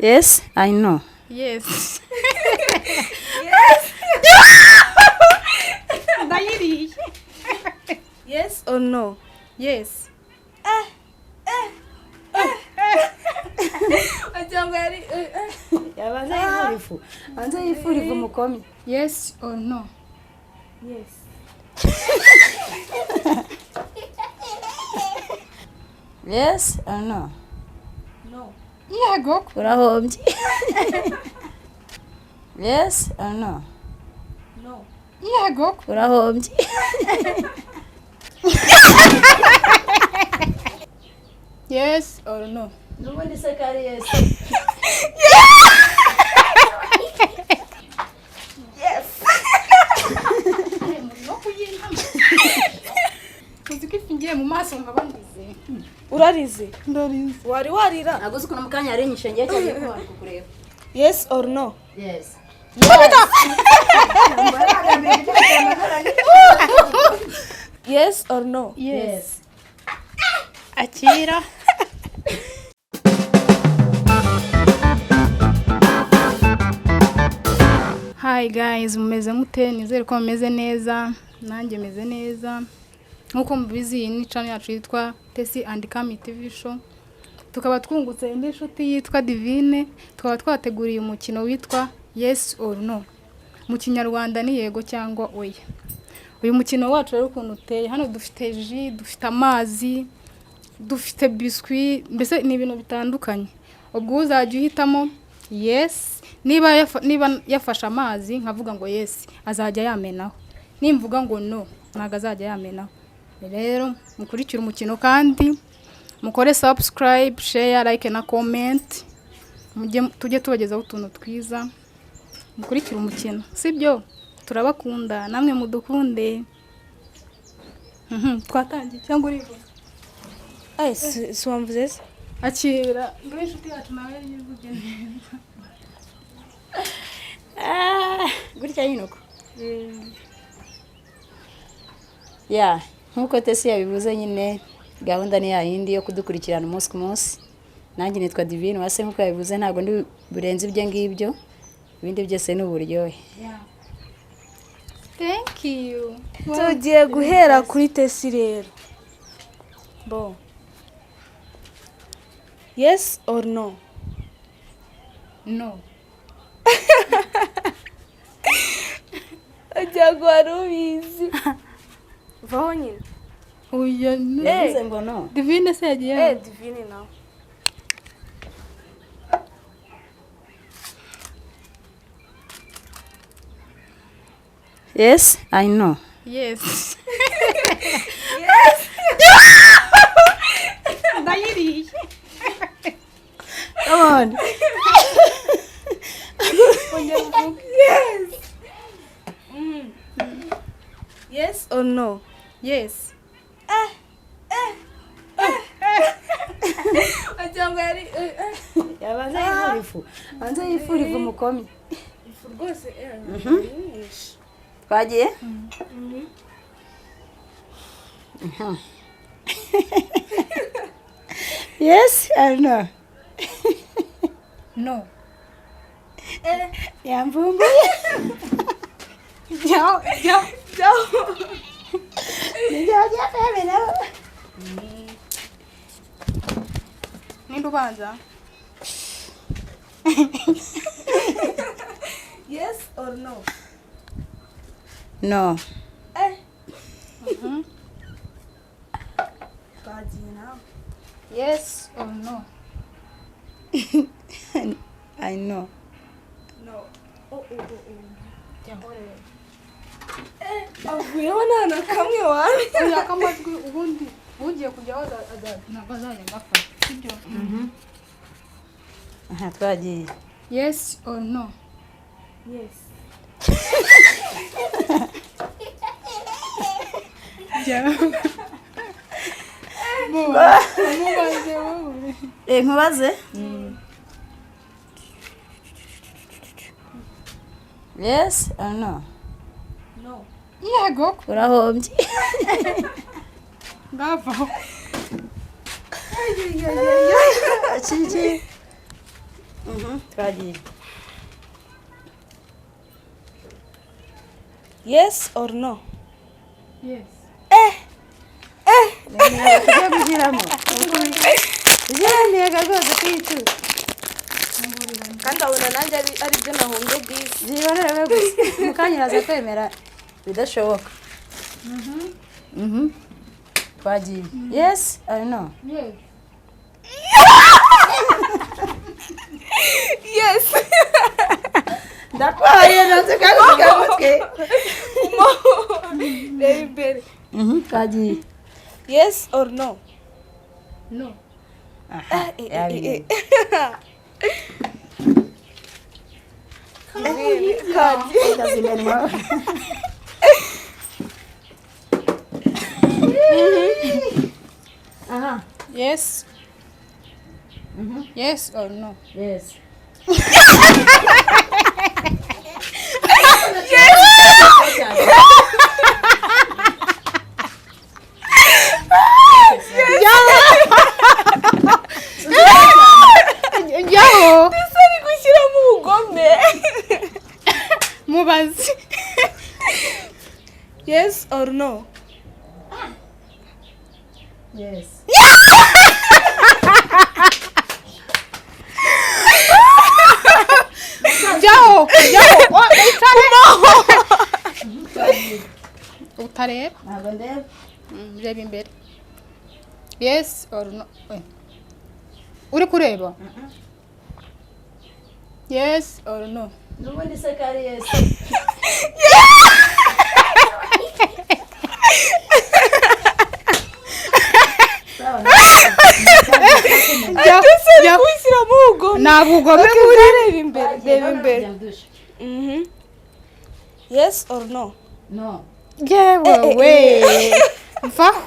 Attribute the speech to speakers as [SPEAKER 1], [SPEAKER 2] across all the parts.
[SPEAKER 1] Yes, I know.
[SPEAKER 2] Yes. Ndayiriye.
[SPEAKER 3] Yes or no?
[SPEAKER 2] Yes.
[SPEAKER 3] Wagira ngo yari
[SPEAKER 1] Yabanza yifura ifu. Banza yifura ifu mukomi.
[SPEAKER 2] Yes or no?
[SPEAKER 3] Yes.
[SPEAKER 1] Yes or no?
[SPEAKER 3] No.
[SPEAKER 2] Yego.
[SPEAKER 1] Urahombye. Yes or no?
[SPEAKER 3] No.
[SPEAKER 2] Yego.
[SPEAKER 1] Urahombye.
[SPEAKER 2] Yes or no?
[SPEAKER 1] N'ubundi se kari yes.
[SPEAKER 2] No kuyintama. Uzi ko ifi ngiye mu maso nkaba ndize.
[SPEAKER 3] Urarize?
[SPEAKER 2] Ndarize.
[SPEAKER 3] Wari warira?
[SPEAKER 1] Ntabwo uzi ukuntu mu kanya yari inyishe ngiye cyane kukureba.
[SPEAKER 3] Yes or no?
[SPEAKER 1] Yes.
[SPEAKER 3] Yes or no?
[SPEAKER 2] Yes. Akira. Hi guys, mumeze mute? Nizere ko mumeze neza. Nanjye meze neza. Nkuko mubizi iyi ni channel yacu yitwa Tesi and Kami TV show. Tukaba twungutse indi nshuti yitwa Divine, tukaba twateguriye umukino witwa Yes or No. Mu Kinyarwanda ni yego cyangwa oya. Uyu mukino wacu rero ukuntu uteye, hano dufite jus, dufite amazi, dufite biscuit, mbese ni ibintu bitandukanye. Ubwo uzajya uhitamo yes, niba yafashe amazi nkavuga ngo yes, azajya yamenaho. Nimvuga ngo no, ntabwo azajya yamenaho. Rero mukurikire umukino kandi mukore subscribe, share, like na comment. Mujye tujye tubagezaho utuntu twiza. Mukurikire umukino, sibyo? Turabakunda namwe mudukunde. Twatangiye cyangwa urivuga?
[SPEAKER 3] Ay, si wamvuze se?
[SPEAKER 2] Akira ngo inshuti yacu nawe yivuge neza.
[SPEAKER 1] Ah, gutya nyine uko. Ya, nkuko Tesi yabivuze nyine gahunda ni ya yindi yo kudukurikirana umunsi ku munsi. Nanjye nitwa Divine Uwase nkuko yabivuze, ntabwo ndi burenze ibyo ngibyo. Ibindi byose ni uburyohe.
[SPEAKER 2] Thank you.
[SPEAKER 3] Tugiye guhera kuri Tesi rero. Bo. Yes or no?
[SPEAKER 2] No.
[SPEAKER 3] Wagira ngo wari ubizi. Vaho nyine.
[SPEAKER 2] Oya no.
[SPEAKER 1] Yavuze ngo no.
[SPEAKER 2] Divine se yagiye.
[SPEAKER 3] Eh, Divine nawe.
[SPEAKER 1] Yes, I know.
[SPEAKER 2] Yes. Ndayiriye.
[SPEAKER 1] Come on.
[SPEAKER 2] Ongera uvuge.
[SPEAKER 3] Yes or no?
[SPEAKER 2] Yes.
[SPEAKER 3] Wagira ngo yari
[SPEAKER 1] Yabanza yifura ifu. Banza yifura ifu mukomi.
[SPEAKER 3] ifu rwose.
[SPEAKER 1] Twagiye? Yes or no?
[SPEAKER 2] No.
[SPEAKER 1] Yamvumbuye.
[SPEAKER 2] Jya jya.
[SPEAKER 1] Nijye wagiye kuyamenaho.
[SPEAKER 2] Ninde ubanza?
[SPEAKER 3] Yes or no?
[SPEAKER 1] No.
[SPEAKER 3] Eh. Twagiye nawe.
[SPEAKER 2] Yes or no?
[SPEAKER 1] I know.
[SPEAKER 3] No. Oh, oh, oh, oh. Avuyeho nta na kamwe wari.
[SPEAKER 2] Oya kamajwi ubundi ugiye kujyaho ntabwo azajya agafata. Sibyo?
[SPEAKER 1] Aha, twagiye.
[SPEAKER 2] Yes or no?
[SPEAKER 3] Yes.
[SPEAKER 2] Jya. Mubaze wowe.
[SPEAKER 1] Eh, nkubaze? Yes or no?
[SPEAKER 3] No.
[SPEAKER 2] Yego.
[SPEAKER 1] Urahombye.
[SPEAKER 2] Ngavaho.
[SPEAKER 1] Kiki. Twagiye.
[SPEAKER 3] Yes or no?
[SPEAKER 2] Yes.
[SPEAKER 1] Tugiye gushyiramo ntego rwose kwicuza.
[SPEAKER 3] Kandi abona nanjye ari byo nahombye disi.
[SPEAKER 1] Byibonere gusa mukanya uraza kwemera bidashoboka. Twagiye. Yes or no?
[SPEAKER 2] Yes.
[SPEAKER 3] Yes.
[SPEAKER 1] Ndakubabariye nanze kandi mutwe.
[SPEAKER 3] Reba imbere.
[SPEAKER 1] Twagiye.
[SPEAKER 3] Yes or no?
[SPEAKER 2] No.
[SPEAKER 1] Aha, yabimenye.
[SPEAKER 3] Kadi.
[SPEAKER 1] Ndazimenwa. Aha.
[SPEAKER 2] Yes. Yes or no?
[SPEAKER 1] Yes.
[SPEAKER 2] Njyaho.
[SPEAKER 3] Ese ari gushyiramo ubugome.
[SPEAKER 2] Mubaze.
[SPEAKER 3] Yes or no?
[SPEAKER 1] Yes.
[SPEAKER 2] Njyaho. Njyaho. Oh, wicare. Utareba.
[SPEAKER 1] Ntabwo ndeba.
[SPEAKER 2] Reba imbere. Yes or no? Uri kureba? Yes or no?
[SPEAKER 1] N'ubundi se ko ari yes. Sawa.
[SPEAKER 2] Njyaho.
[SPEAKER 3] Ese ari gushyiramo ubugome.
[SPEAKER 2] Nta bugome
[SPEAKER 3] Okay,
[SPEAKER 2] buri.
[SPEAKER 3] reba imbere, reba imbere. Yes or no?
[SPEAKER 1] No.
[SPEAKER 2] Yewe we. Vaho.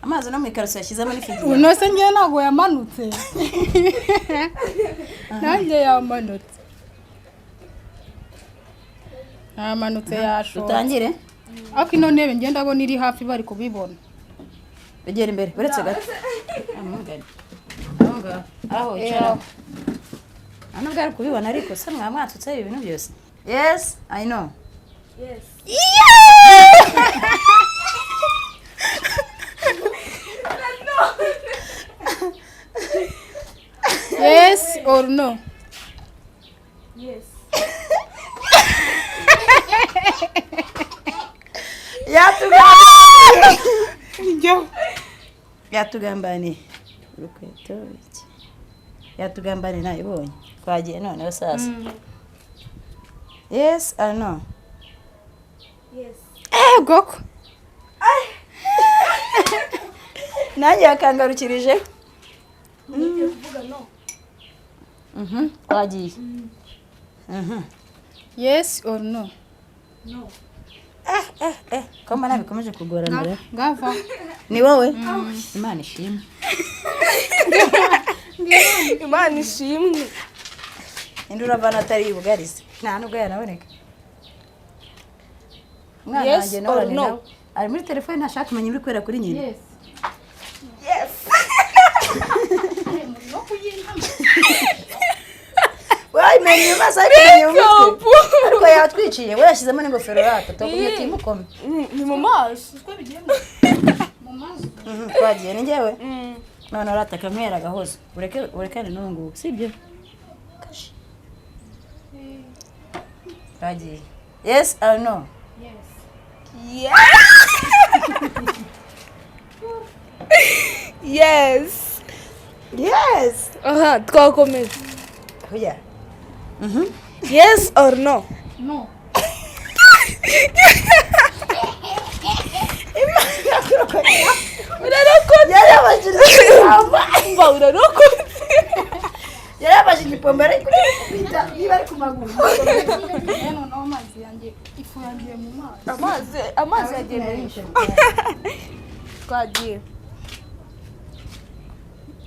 [SPEAKER 1] Amazi no mu ikariso yashyizemo n'ifigiya.
[SPEAKER 2] Uno se njyewe ntabwo yamanutse. Nanjye yamanutse. Yamanutse yashotse.
[SPEAKER 1] Dutangire.
[SPEAKER 2] Ariko ino ntebe njye ndabona iri hafi bari kubibona.
[SPEAKER 1] Egera imbere, uretse gato. Aho ngaho. Aho wicara. Hano bwari kubibona ariko se mwaba mwatutse ibi bintu byose. Yes, I know.
[SPEAKER 3] Yes.
[SPEAKER 2] Yes or no?
[SPEAKER 3] Yes.
[SPEAKER 1] Yatugambaniye.
[SPEAKER 2] Njyaho.
[SPEAKER 1] Yatugambaniye. Urukweto iki. Yatugambaniye nayibonye. Twagiye noneho sasa. Yes or no?
[SPEAKER 3] Yes.
[SPEAKER 2] Goko.
[SPEAKER 1] Nanjye yakangarukirije.
[SPEAKER 3] Ngiye kuvuga no.
[SPEAKER 1] Twagiye.
[SPEAKER 2] Yes or no?
[SPEAKER 3] No.
[SPEAKER 1] Ko mbona bikomeje kugorana.
[SPEAKER 2] Ngava.
[SPEAKER 1] Ni wowe? Imana ishimwe.
[SPEAKER 3] Imana ishimwe.
[SPEAKER 1] Indi uravana atari bugarize. Nta nubwo yanaboneka. Umwana
[SPEAKER 3] Yes
[SPEAKER 1] wanjye
[SPEAKER 3] or
[SPEAKER 1] nawe
[SPEAKER 3] no?
[SPEAKER 1] nawe ari muri telefone ntashaka kumenya ibiri kubera kuri nyina.
[SPEAKER 2] Yes.
[SPEAKER 3] Yes.
[SPEAKER 1] Wayimenye mu maso ariko imenya mu mutwe. Ariko yatwiciye, we yashyizemo n'ingofero yato, twakumye timukome.
[SPEAKER 3] Ni mu maso.
[SPEAKER 1] Twagiye ni njyewe. None urataka mpera agahozo. Ureke urekane n'ubu ngubu, sibyo? Kashi. Twagiye. Yes or no?
[SPEAKER 2] Yes.
[SPEAKER 3] Yes.
[SPEAKER 1] Yes.
[SPEAKER 3] Aha, twakomeza.
[SPEAKER 1] Oya.
[SPEAKER 3] Yes or no?
[SPEAKER 2] No.
[SPEAKER 3] Urarokotse.
[SPEAKER 1] Yarabashije
[SPEAKER 3] Umva urarokotse.
[SPEAKER 1] Yarabashije ipombo ari kubita niba ari ku maguru.
[SPEAKER 2] Noneho amazi yanjye ifu yangiye mu mazi.
[SPEAKER 3] Amazi yagiye mu. Twagiye.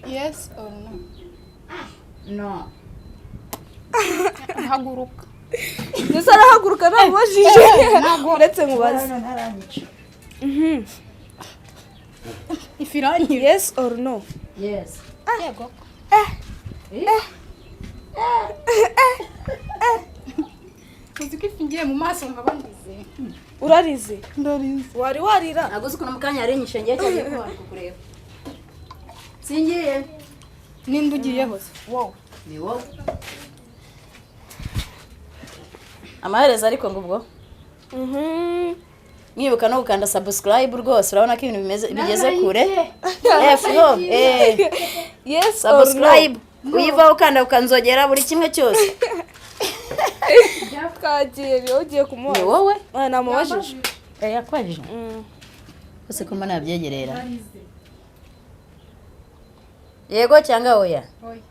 [SPEAKER 2] Yes or no?
[SPEAKER 1] No.
[SPEAKER 2] Haguruka.
[SPEAKER 3] Ndetse arahaguruka namubajije.
[SPEAKER 2] Ntabwo.
[SPEAKER 3] Uretse nkubaze.
[SPEAKER 1] Ntaranyica.
[SPEAKER 2] Ifi iranyira.
[SPEAKER 3] Yes or no?
[SPEAKER 1] Yes.
[SPEAKER 2] Yego.
[SPEAKER 1] Eh?
[SPEAKER 2] Uzi ko ifi ngiye mu maso nkaba ndize.
[SPEAKER 3] Urarize?
[SPEAKER 2] Ndarize.
[SPEAKER 3] Wari warira?
[SPEAKER 1] Ntabwo uzi ukuntu mu kanya yarinyishe, ngiye cyane kuba kukureba. Singiye.
[SPEAKER 2] Ninde ugiyeho se?
[SPEAKER 3] Wowe.
[SPEAKER 1] Ni wowe. Amaherezo ariko ngo ubwo mwibuka no gukanda subscribe rwose, urabona ko ibintu bimeze bigeze kure. F no
[SPEAKER 3] Yes or no?
[SPEAKER 1] Subscribe uyivaho, ukanda ukanzogera, buri kimwe cyose.
[SPEAKER 3] Twagiye, niwe ugiye kumubaza.
[SPEAKER 1] Ni wowe.
[SPEAKER 3] Ah, namubajije.
[SPEAKER 1] Yakwajije bose ko mbona yabyegerera. Yego cyangwa oya?
[SPEAKER 2] Oya.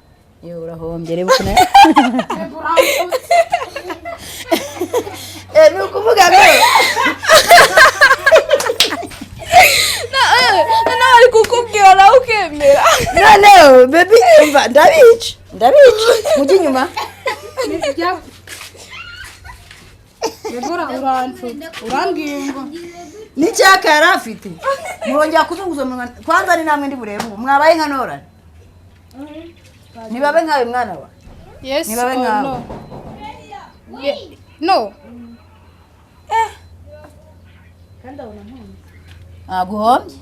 [SPEAKER 1] Yo, urahombye. Reba ukuntu
[SPEAKER 2] Yego, urambutse.
[SPEAKER 1] Ni ukuvuga ngo
[SPEAKER 3] Nawe ari kukubwira, nawe ukemera.
[SPEAKER 1] Noneho baby, umva, ndabica, ndabica, mujye inyuma.
[SPEAKER 2] Nijya. Yego, uranshutse. Urambwiye ngo
[SPEAKER 1] N'icyaka yari afite, murongera kuzunguza umunwa. Kwanza ni namwe ndi burebe ubu mwabaye nka Nora, nibabe nkawe mwana wa
[SPEAKER 2] Yes
[SPEAKER 1] Nibabe
[SPEAKER 2] or
[SPEAKER 1] nkawe.
[SPEAKER 2] no? No.
[SPEAKER 1] Ntabwo uhombye.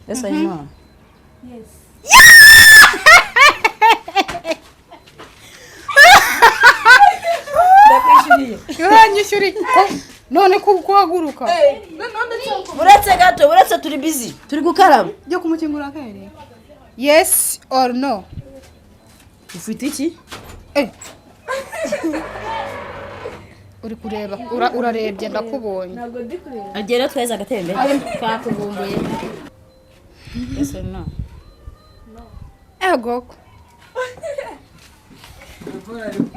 [SPEAKER 1] Yes, I know.
[SPEAKER 3] Yes.
[SPEAKER 1] Ndakwishyuriye.
[SPEAKER 2] Uranyishyuriye. None ko guhaguruka.
[SPEAKER 1] Uretse gato, uretse turi busy, turi gukaraba.
[SPEAKER 2] Byo kumukingura akere. Yes or no?
[SPEAKER 1] Ufite iki?
[SPEAKER 2] Eh. Uri kureba, urarebye, ndakubonye.
[SPEAKER 3] Ntabwo ndi kureba.
[SPEAKER 1] Agera tweza agatembe twakuvumbuye. Yes or no?
[SPEAKER 2] Ego.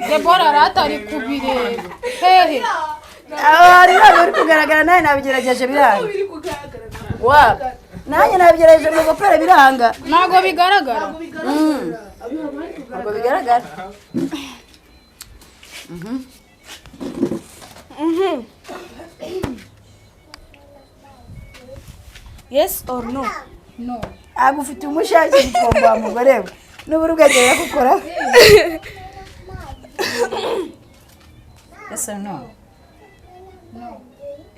[SPEAKER 2] Debora aratari kubireba. Hehe.
[SPEAKER 1] Aho hari ntabwo biri kugaragara. Nawe nabigerageje biranga.
[SPEAKER 3] Biri kugaragara.
[SPEAKER 1] Wa, nanjye nabigerageje ngo gopere biranga.
[SPEAKER 2] Ntabwo bigaragara.
[SPEAKER 1] Ntabwo bigaragara.
[SPEAKER 3] Yes or no?
[SPEAKER 2] No.
[SPEAKER 1] Ntabwo ufite umushake igikombe wa mugore we, n'ubura ubwenge gukora. Yes or no?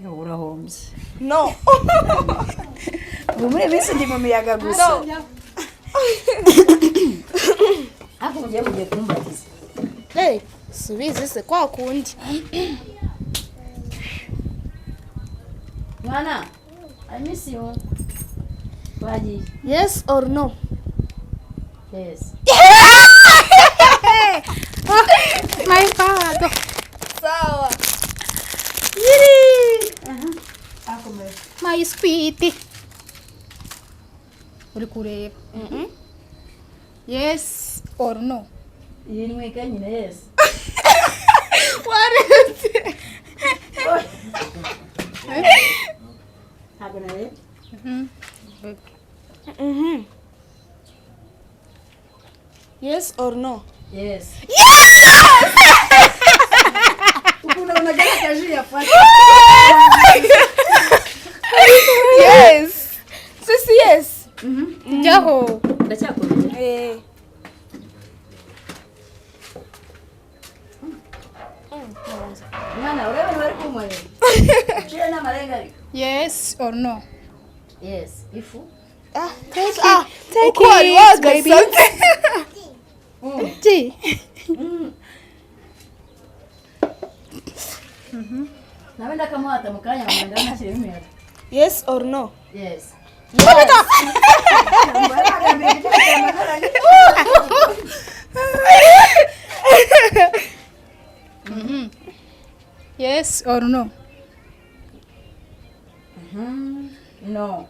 [SPEAKER 1] Yo, urahombye.
[SPEAKER 3] No.
[SPEAKER 1] Ubu muri iyi minsi ndi mu miyaga gusa.
[SPEAKER 3] No.
[SPEAKER 1] Ariko mugiye kumbatiza.
[SPEAKER 3] Hey, subizi se kwa kundi.
[SPEAKER 1] Mwana, I miss you. Bagiye.
[SPEAKER 3] Yes or no?
[SPEAKER 1] Yes.
[SPEAKER 2] My father.
[SPEAKER 3] Sawa.
[SPEAKER 2] My sweetie. Uri kureba. Yes or no?
[SPEAKER 1] Iyi nwika nyine, yes.
[SPEAKER 3] Warebye.
[SPEAKER 1] Ntabwo narebye.
[SPEAKER 3] Yes or no?
[SPEAKER 1] Yes. Ukuntu abonaga ari akaji yafashe.
[SPEAKER 3] Yes. Sisi, yes.
[SPEAKER 2] Jyaho.
[SPEAKER 1] Ndacyakomeye.
[SPEAKER 3] Eh.
[SPEAKER 1] Mwana, urebe bari kunkorera. Uciye n'amarenga ariko.
[SPEAKER 2] Yes or no?
[SPEAKER 1] Yes. Ifu.
[SPEAKER 3] Ah,
[SPEAKER 2] Take
[SPEAKER 3] ah,
[SPEAKER 2] it. Take
[SPEAKER 3] uko wari
[SPEAKER 2] it, baby.
[SPEAKER 3] wagasabye.
[SPEAKER 2] Ti.
[SPEAKER 1] Nawe ndakamuhata mu kanya ngo ndanashyiremo imiyaga.
[SPEAKER 3] Yes or no?
[SPEAKER 1] Yes.
[SPEAKER 3] Yes.
[SPEAKER 1] Baragambiriye ibyo.
[SPEAKER 2] Yes or no?
[SPEAKER 1] No.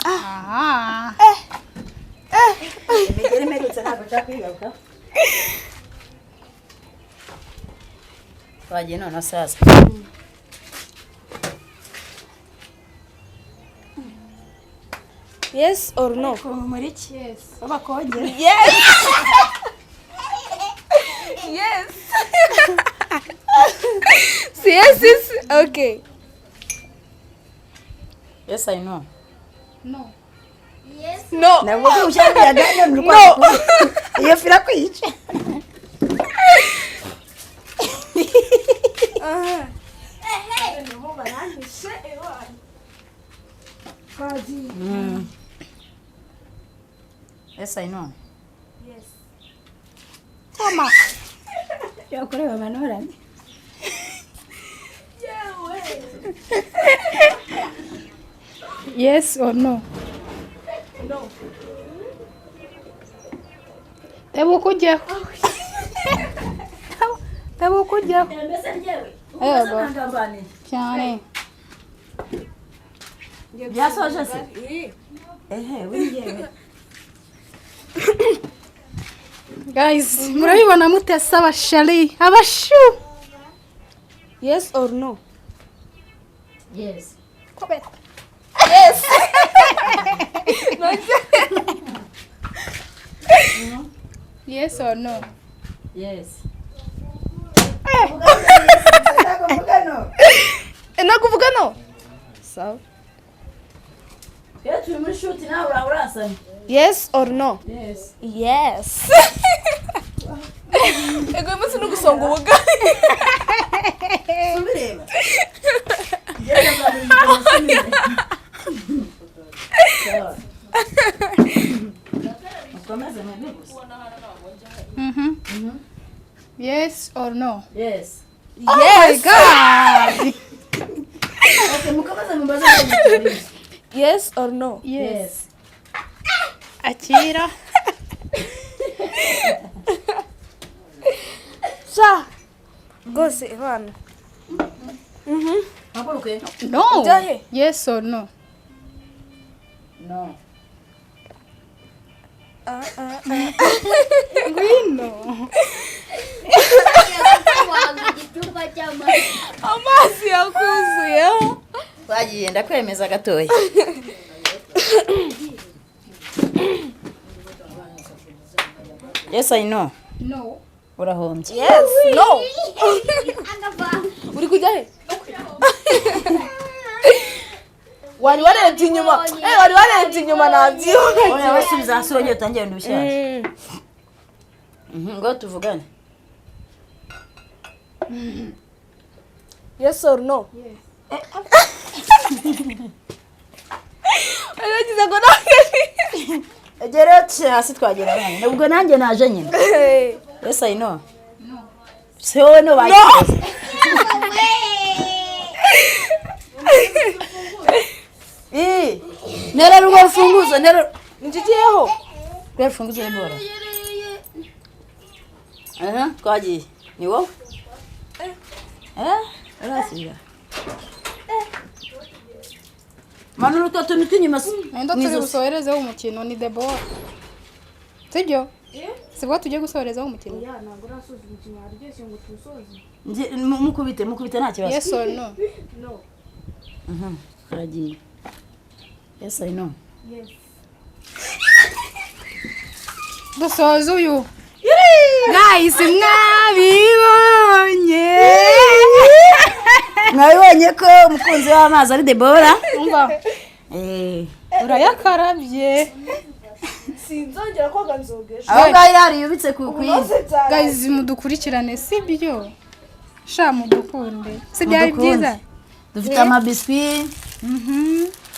[SPEAKER 2] Aha.
[SPEAKER 1] Imigeri imperutse ntabwo nshaka kwigaruka. Twagiye noneho sasa.
[SPEAKER 3] Yes or no?
[SPEAKER 1] Muri iki?
[SPEAKER 2] Yes.
[SPEAKER 1] Babakongera.
[SPEAKER 3] Yes. Yes. Si yes is okay.
[SPEAKER 1] Yes, I know.
[SPEAKER 2] No.
[SPEAKER 3] No.
[SPEAKER 1] Ntabwo ko ushyira umuyaga none uri kwanga iyo fi irakwica.
[SPEAKER 3] Noneho baranyishe ewana. Twagiye.
[SPEAKER 1] Yes, I know.
[SPEAKER 3] Yes.
[SPEAKER 2] Toma.
[SPEAKER 1] Yakorewe amanorane.
[SPEAKER 3] Yewe.
[SPEAKER 2] Yes or no?
[SPEAKER 3] No.
[SPEAKER 2] Tebuka ujyeho. Tebuka ujyeho.
[SPEAKER 1] Mbese njyewe
[SPEAKER 2] Yego. Cyane.
[SPEAKER 1] Byasoje se? Ehe, wingewe.
[SPEAKER 2] Guys, murabibona mute se abashari abashu?
[SPEAKER 3] Yes or no?
[SPEAKER 1] Yes.
[SPEAKER 3] Yes.
[SPEAKER 2] Yes or no?
[SPEAKER 1] Yes.
[SPEAKER 3] Ntabwo uvuga no? Sawa.
[SPEAKER 1] Twe turi muri shoot, nawe uraho urasamye.
[SPEAKER 3] Yes or no?
[SPEAKER 1] Yes.
[SPEAKER 3] Yes. Ego, uyu munsi ni ugusonga ubugari.
[SPEAKER 1] Subireba. Ngenda nzamura. Sawa. Mukomeze mwebwe gusa.
[SPEAKER 2] Yes or no?
[SPEAKER 1] Yes.
[SPEAKER 2] Oh my God.
[SPEAKER 1] Okay, mukomeze mubaze ngo.
[SPEAKER 3] Yes or no?
[SPEAKER 2] Yes. Akira.
[SPEAKER 3] Sha. Rwose Imana.
[SPEAKER 1] Haguruke.
[SPEAKER 2] No.
[SPEAKER 3] Ujya he?
[SPEAKER 2] Yes or no?
[SPEAKER 1] No.
[SPEAKER 2] Ngwino.
[SPEAKER 3] Amazi yakuzuyeho.
[SPEAKER 1] Twagiye, ndakwemeza gatoya. Yes, I know.
[SPEAKER 2] No.
[SPEAKER 1] Urahombye.
[SPEAKER 3] Yes. No. Uri kujya he? Wari warebye inyuma. Wari warebye inyuma, nabyibuka.
[SPEAKER 1] Oya, wasubiza hasi, wongere utangire ibintu bishyashya. Ngo tuvugane.
[SPEAKER 3] Yes or no?
[SPEAKER 2] Yes.
[SPEAKER 3] Wari wagize ngo nange.
[SPEAKER 1] Egera hasi, twagera abana. Ubwo nanjye naje nyine. Yes, I know.
[SPEAKER 2] No.
[SPEAKER 1] Se wowe no bakibaza. Eh, nera rwo rufunguzo, nera
[SPEAKER 3] Njigiyeho.
[SPEAKER 1] rwo rufunguzo rw'ibora. Aha, twagiye. Ni wowe? Eh, urasubira. Manura utwo tuntu tw'inyuma
[SPEAKER 2] Nendo
[SPEAKER 1] mu
[SPEAKER 2] turi
[SPEAKER 1] izosi.
[SPEAKER 2] busorezeho umukino ni Debora. Sibyo? Sibwo tugiye gusorezaho umukino?
[SPEAKER 3] Oya, ntabwo urasoza umukino, waryoshye ngo tuwusoze.
[SPEAKER 1] Mukubite, mukubite, nta kibazo.
[SPEAKER 2] Yes or no?
[SPEAKER 3] No.
[SPEAKER 1] Turagiye. Yes, I know.
[SPEAKER 3] Yes.
[SPEAKER 2] Dusoza uyu. Guys, mwabibonye.
[SPEAKER 1] Mwabibonye ko umukunzi w'amazi ari Debora.
[SPEAKER 2] Umva,
[SPEAKER 1] Eh,
[SPEAKER 2] urayakarabye.
[SPEAKER 3] Sinzongera koga, nzogesha.
[SPEAKER 1] Aho ngaho irari yubitse ku yindi.
[SPEAKER 3] Unoze cyane.
[SPEAKER 2] Guys, mudukurikirane, sibyo? Sha, mudukunde. Si byari
[SPEAKER 1] Mudukunde.
[SPEAKER 2] byiza?
[SPEAKER 1] Dufite amabiswi,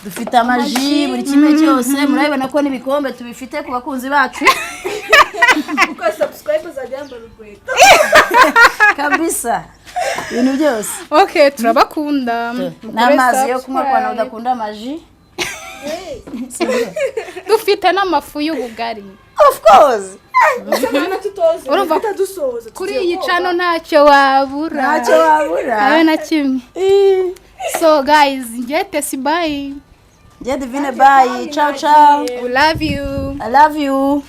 [SPEAKER 1] dufite amaji, buri kimwe cyose murabibona ko n'ibikombe tubifite ku bakunzi bacu.
[SPEAKER 3] Kuko subscribe azajya yambara urukweto.
[SPEAKER 1] Kabisa, ibintu byose.
[SPEAKER 2] Okay, turabakunda. Mukore
[SPEAKER 1] N'amazi yo kunywa ku bantu
[SPEAKER 2] subscribe.
[SPEAKER 1] badakunda amaji.
[SPEAKER 2] Dufite n'amafu y'ubugari.
[SPEAKER 1] Of course.
[SPEAKER 3] Tutoze.
[SPEAKER 2] Urumva
[SPEAKER 3] dusoza.
[SPEAKER 2] kuri iyi channel ntacyo wabura.
[SPEAKER 1] Ntacyo wabura.
[SPEAKER 2] Habe na kimwe. So guys, njye Tesi, bye.
[SPEAKER 1] Njye Divine, bye. Ciao ciao.
[SPEAKER 2] We love you.
[SPEAKER 1] I love you.